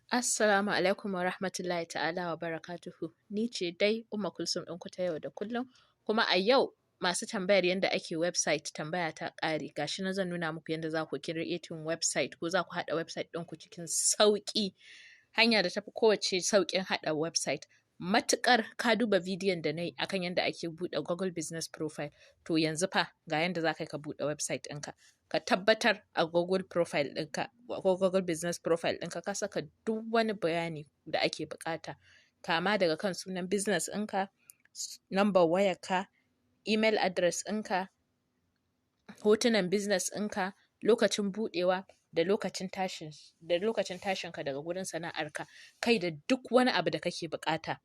Assalamu alaikum wa rahmatullahi ta'ala wa barakatuhu. Ni ce dai Umma Kulsum ɗinku ta yau da kullum. Kuma a yau masu tambayar yadda ake website, tambaya ta ƙare. Gashi na zan nuna muku yadda za ku creating website ko za ku haɗa website ɗinku cikin sauƙi. Hanya da tafi kowacce sauƙin haɗa website. Matuƙar ka duba bidiyon da na yi akan yadda ake buɗe Google Business Profile, to yanzu fa ga yadda za ka yi ka buɗe website ɗinka. Ka tabbatar a Google profile ɗinka ko Google Business Profile ɗinka ka saka duk wani bayani da ake buƙata. Kama daga kan sunan business ɗinka, number wayarka, email address ɗinka, hotunan business ɗinka, lokacin buɗewa da lokacin tashinka daga gurin sana'arka, kai da duk wani abu da kake buƙata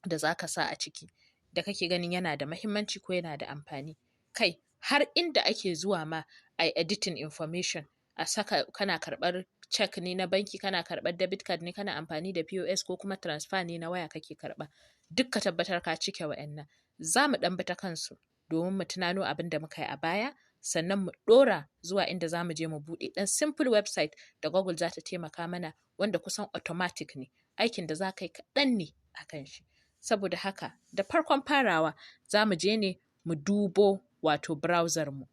da za ka sa a ciki da kake ganin yana da mahimmanci ko yana da amfani. Kai har inda ake zuwa ma a editing information, a saka kana karɓar check ne na banki, kana karɓar debit card ne, kana amfani da POS ko kuma transfer ne na waya kake karɓa. Duk ka tabbatar ka cike wa'annan. Za mu ɗan bi ta kansu domin mu tunano abin da muka yi a baya, sannan mu ɗora zuwa inda za mu je mu buɗe ɗan simple website da Google za ta taimaka mana, wanda kusan automatic ne, aikin da za ka yi kaɗan ne a kan shi. Saboda haka, da farkon farawa za mu je ne mu dubo wato browser mu.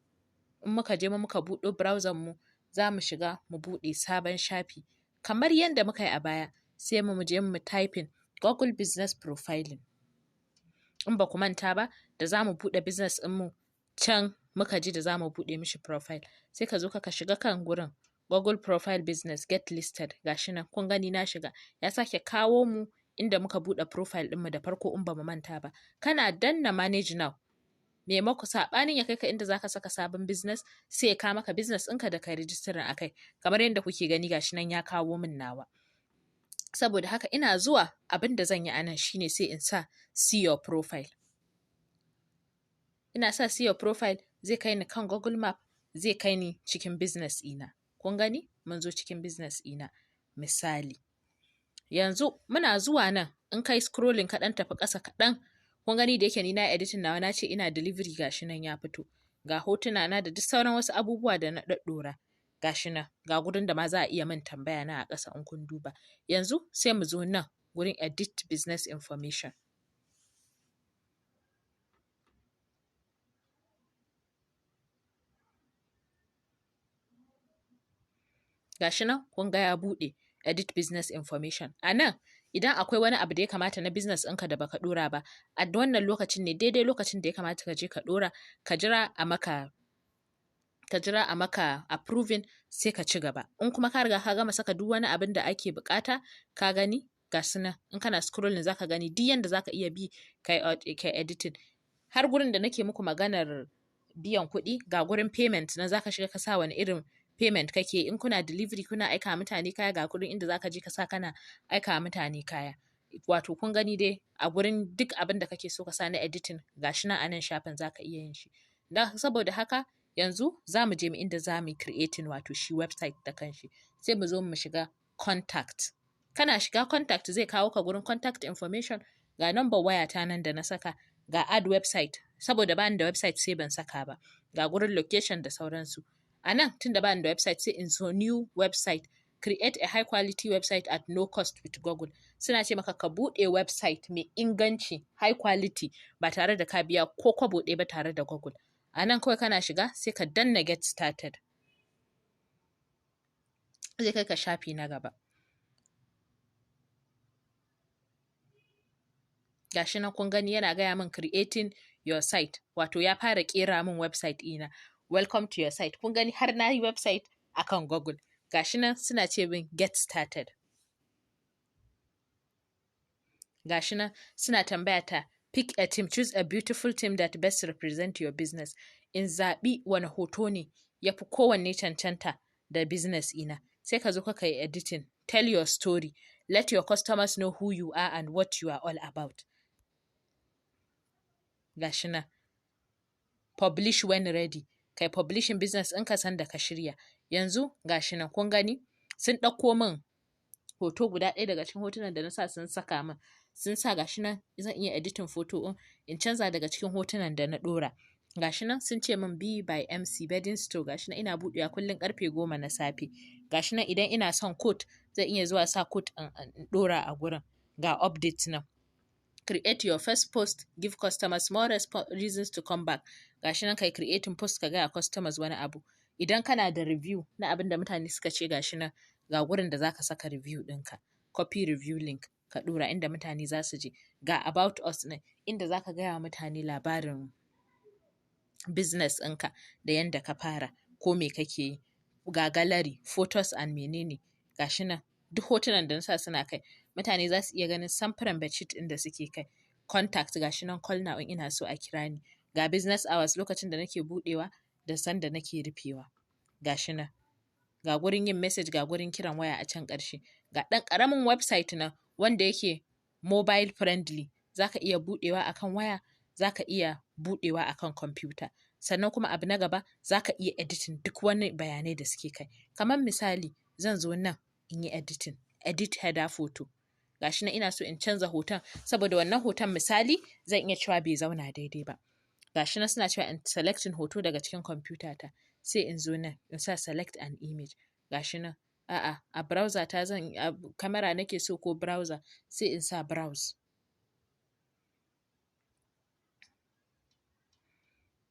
In muka je muka buɗo browser mu, za mu shiga mu buɗe sabon shafi. Kamar yadda muka yi a baya, sai mu je mu typing Google Business Profiling. In ba ku manta ba, da za mu buɗe business ɗinmu can muka ji da za mu buɗe mishi profile. Sai ka zo ka shiga kan gurin Google Profile Business Get Listed. Gashi nan kun gani na shiga. Ya sake kawo mu inda muka buɗe profile ɗinmu da farko, in ba mu manta ba. Kana danna "Manage Now", maimako saɓanin ya kai ka inda zaka saka sabon business, sai ya kawo maka business ɗinka da kai registering akai. Kamar yadda kuke gani, gashi nan ya kawo min nawa. Saboda haka, ina zuwa, abin da zan yi anan shine sai in sa "See your profile". Ina sa "See your profile", zai kai ni kan Google Map, zai kai ni cikin business ɗina. Kun gani, mun zo cikin business ɗina. Misali, yanzu muna zuwa nan, in kai scrolling kaɗan tafi ƙasa kaɗan, kun gani, da yake ni na editing nawa, na ce ina delivery, gashi nan ya fito. Ga hotuna na da duk sauran wasu abubuwa da na ɗaɗɗora. Gashi nan, ga gurin da ma za a iya min tambaya na a ƙasa in kun duba. Yanzu sai mu zo nan gurin "Edit business information". Gashi nan kun ga ya buɗe "Edit business information". A nan idan akwai wani abu da ya kamata na business ɗinka da baka ɗora ba, a wannan lokacin ne daidai lokacin da ya kamata ka je ka ɗora, ka jira a maka approving, sai ka ci gaba. In kuma ka riga ka gama saka duk wani abin da ake buƙata, ka gani ga su nan, in kana scrolling zaka gani duk yanda zaka iya bi kai editing. Har gurin da nake muku maganar biyan kuɗi, ga gurin payment na, zaka shiga ka sa wani irin payment kake. In kuna delivery, kuna aika mutane kaya, ga gurin inda zaka je ka sa kana aika mutane kaya. Wato kun gani dai, a gurin duk abin da kake so ka sa na editing, gashi nan a nan shafin zaka iya yin shi. Saboda haka, yanzu za mu je mu inda za mu yi creating, wato shi website da kanshi. Sai mu zo mu shiga "Contact". Kana shiga "Contact", zai kawo ka gurin "Contact information". Ga number wayata nan da na saka, ga "Add website", saboda bani da website sai ban saka ba. Ga gurin location da sauransu. A nan, tunda bani da website, sai in zo "New website". "Create a high quality website at no cost with Google". Suna ce maka ka buɗe website mai inganci, high quality, ba tare da ka biya ko kwabo ɗaya ba tare da Google. A nan kawai kana shiga sai ka danna "Get started". Zai kai ka shafi na gaba. Gashi nan kun gani, yana gaya min "Creating your site", wato ya fara ƙera min website ɗina. "Welcome to your site". Kun gani, har na yi website akan Google. Gashi nan suna ce min "Get started". Gashi nan suna tambaya ta "Pick a theme". "Choose a beautiful theme that best represent your business". In zaɓi wani hoto ne ya fi kowanne cancanta da business ɗina. Sai ka zo ka yi editing. "Tell your story. Let your customers know who you are and what you are all about". Gashi nan "Publish when ready". Kai publishing business ɗinka sanda ka shirya. Yanzu gashi nan kun gani, sun ɗauko min hoto guda ɗaya daga cikin hotunan da na sa, sun saka min. Sun sa, gashi nan zan iya editing photo ɗin, in canza daga cikin hotunan da na ɗora. Gashi nan sun ce min "B by MC Bedding Store". Gashi nan ina buɗewa kullum karfe 10 na safe. Gashi nan idan ina son quote, Zan iya zuwa sa quote in ɗora a gurin. Ga update nan. Create your first post, give customers more reasons to come back. Gashi nan kai creating post ka gaya customers wani abu. Idan kana da review na abin da mutane suka ce, gashi nan ga gurin da zaka saka review ɗinka. Copy review link ka ɗora inda mutane za su je. Ga about us nan inda zaka gaya wa mutane labarin business ɗinka da yanda ka fara ko me kake yi. Ga gallery, photos and menene, gashi nan duk hotunan da na sa suna kai. Mutane za su iya ganin samfuran bedsheet ɗin da suke kai. Contact, gashi nan, call now in ina so a kira ni. Ga business hours, lokacin da nake buɗewa da sanda nake rufewa. Gashi nan. Ga gurin yin message, ga gurin kiran waya a can ƙarshe. Ga ɗan ƙaramin website nan wanda yake mobile friendly. Za ka iya buɗewa akan waya, za ka iya buɗewa akan kwamfuta. Sannan kuma abu na gaba, za ka iya editing duk wani bayanai da suke kai. Kamar misali, zan zo nan in yi editing, edit header photo. Gashi nan ina so in canza hoton saboda wannan hoton, misali, zan iya cewa bai zauna daidai ba. Gashi nan suna cewa in selecting hoto daga cikin kwamfuta ta. Sai in zo nan in sa select an image. Gashi nan, a'a, a browser ta zan, a camera nake so ko browser, sai in sa browse.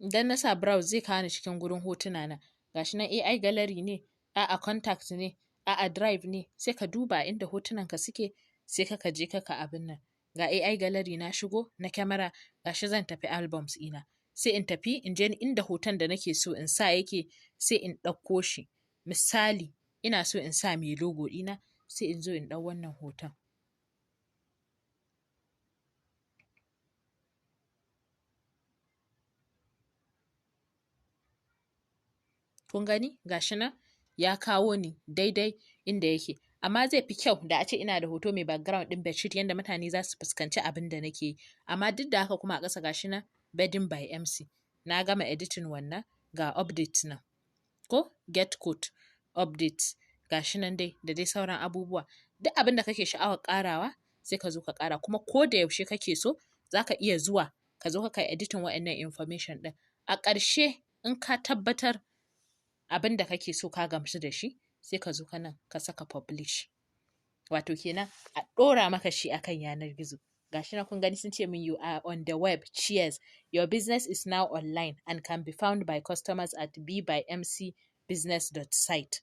Idan na sa browse, zai kawo ni cikin gurin hotuna na. Gashi nan, AI gallery ne, a'a, contact ne, a'a, drive ne, sai ka duba inda hotunan ka suke, sai ka je ka abin nan. Ga AI gallery na shigo na kyamara, gashi zan tafi albums ina. Sai in tafi in je inda hoton da nake so in sa yake, sai in ɗauko shi. Misali, ina so in sa mai logo ɗina, sai in zo in ɗau wannan hoton. Kun gani? Gashi nan ya kawo ni daidai inda yake. Amma zai fi kyau da a ce ina da hoto mai background ɗin bedsheet yanda mutane za su fuskanci abin da nake yi. Amma duk da haka kuma a ƙasa gashi nan Bedding by MC. Na gama editing wannan, ga update nan. Ko get quote, update, gashi nan dai da dai sauran abubuwa. Duk abin da kake sha'awar ƙarawa, sai ka zo ka ƙara, kuma ko da yaushe kake so za ka iya zuwa ka zo ka yi editing wa'innan information ɗin. A ƙarshe, in ka tabbatar abin da kake so ka gamsu da shi, sai ka zo ka nan ka saka publish. Wato kenan a ɗora maka shi akan yanar gizo. Gashi nan kun gani sun ce min, "You are on the web, cheers. Your business is now online and can be found by customers at bbymcbusiness.site."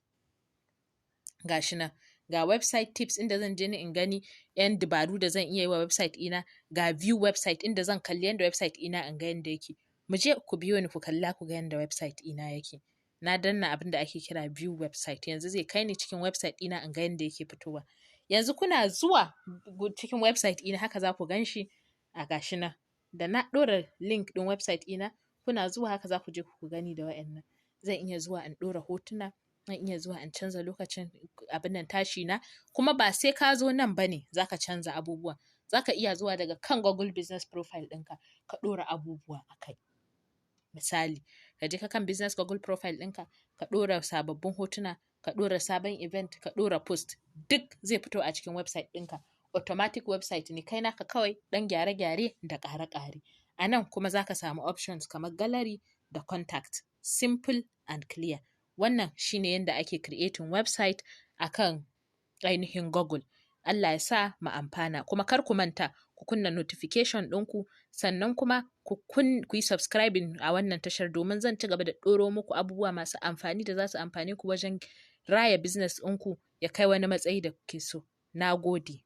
Gashi nan. Ga website tips inda zan je ni in gani ‘yan dabaru da zan iya yi wa website ɗina. Ga view website inda zan kalli yanda website ɗina, in ga yanda yake. Mu je, ku biyo ni ku kalla ku ga yanda website ɗina yake. Na danna abin da ake kira view website. Yanzu zai kai ni cikin website ɗina in ga yanda yake fitowa. Yanzu kuna zuwa cikin website ɗina, haka za ku gan shi a gashi nan. Da na ɗora link ɗin website ɗina, kuna zuwa haka za ku je ku gani da wa'annan. Zan iya zuwa in ɗora hotuna, zan iya zuwa in canza lokacin abin nan tashi na, kuma ba sai ka zo nan ba ne za ka canza abubuwa. Za ka iya zuwa daga kan Google Business Profile ɗinka ka ɗora abubuwa a kai. Misali, ka je ka kan business Google Profile ɗinka, ka ɗora sababbin hotuna, ka ɗora sabon event, ka ɗora post, duk zai fito a cikin website ɗinka. Automatic website ne, kai naka kawai ɗan gyare-gyare da ƙare-ƙare. A nan kuma za ka samu options kamar gallery da contact. Simple and clear. Wannan shine yanda ake creating website akan ainihin Google. Allah ya sa mu amfana, kuma kar ku manta ku kunna notification ɗinku, sannan kuma ku yi subscribing a wannan tashar, domin zan ci gaba da ɗoro muku abubuwa masu amfani da za su amfane ku wajen raya business ɗinku ya kai wani matsayi da kuke so. Na gode.